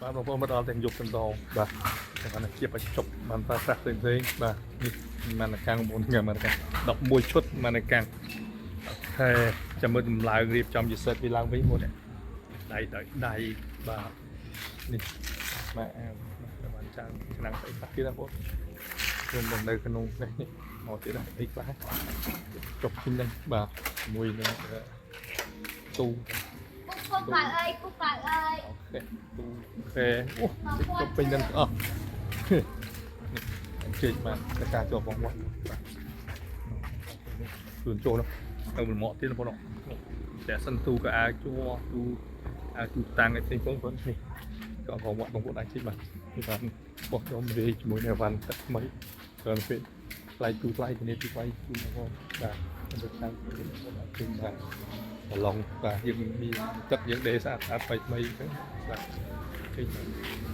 បាទបងប្អូនមកដល់ទាំងយប់ទាំងដងបាទតែនេះជាបញ្ចុកបានប្រើប្រាស់ផ្សេងផ្សេងបាទនេះម៉ានកាំងបងប្អូនម៉ានកាំង11ឈុតម៉ានកាំងហើយចាំមើលតម្លើងរៀបចំជាសិតវាឡើងវិញមកនេះដៃដោយដៃបាទនេះម៉ែអាវបានចាំងឆ្នាំងស្អីខ្លះទៀតណាបងប្អូនខ្ញុំនឹងនៅក្នុងនេះនេះមកទៀតណាអីខ្លះចុកជិះហ្នឹងបាទជាមួយនឹងទូ ពុកពុកបើអើយពុកបើអើយ OK ទូ OK អូចុកពេញនឹងអស់នេះអញ្ជើញបាទតែការជាប់បងវត្តបាទខ្លួនចូលនោះទៅមួយមកទៀតបងប្អូនតែសិនទូក៏អាចជួទូអាចទូតាំងឲ្យផ្សេងផ្សេងបងនេះក៏បងវត្តបងប្អូនអាចជិះបាទនេះបាទបោះខ្ញុំរាយជាមួយនៅវ៉ាន់ទឹកថ្មីច្រើនពេកថ្លៃទូថ្លៃគ្នាទូថ្លៃទូបងប្អូនបាទទៅតាមបងប្អូនអាចជិះបាទប្រឡងបាទយើងមានទឹកយើងដេរស្អាតស្អាតថ្មីថ្មីអញ្ចឹងបាទឃើញបាទ។